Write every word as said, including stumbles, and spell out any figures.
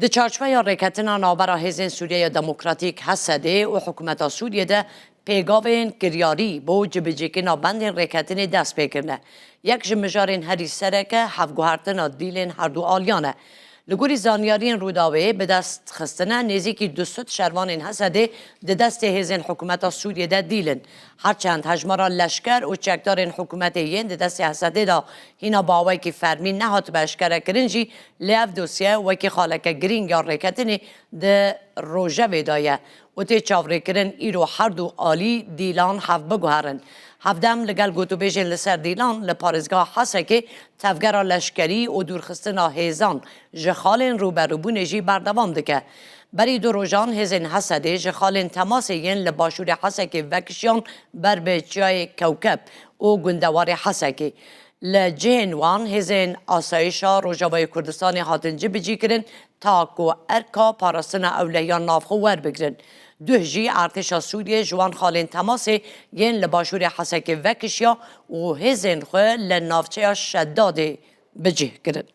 Di çarçoveya rêketina navbera Hêzên Sûriyeya Demokratîk, H S D, û hikûmeta Sûriyê de pêgavên kiryarî bo cibicîkirina bendên rêketinê dest pê kirine. Yek ji mijarên herî sereke hevguhertina dîlên herdu aliyan e. Li gorî zanyariyên Rûdawê bi dest xistine, nêzîkî du sed şervanên H S D di destê hêzên hikûmeta Sûriyê de dîl in. Her çend hejmara leşker û çekdarên hikûmetê yên di destê H S D de hîna bi awayekî fermî nehatibe eşkerekirin jî, lê ev dosye wekî xaleke girîng ya rêketinê di rojevê de ye û tê çavrêkirin îro herdu alî dîlan hev biguherin. Hevdem li gel gotûbêjên li ser dîlan li parêzgeha Hesekê tevgera leşkerî û dûrxistina hêzan ji xalên rûberûbûnê jî berdewam dike. Berî du rojan hêzên H S D ji xalên temasê yên li başûrê Hesekê vekişiyan ber bi çiyayê Kewkeb û gundewarê Hesekê. Li cihên wan hêzên asayişa Rojavayê Kurdistanê hatin cibicîkirin ta ku erka parastina ewlehiyan nav xwe werbigrin. Duh jî artêşa Sûriyê ji wan xalên temasê yên li başûrê Hesekê vekişiya û hêzên xwe li navçeya Şedadê bi cih kirin.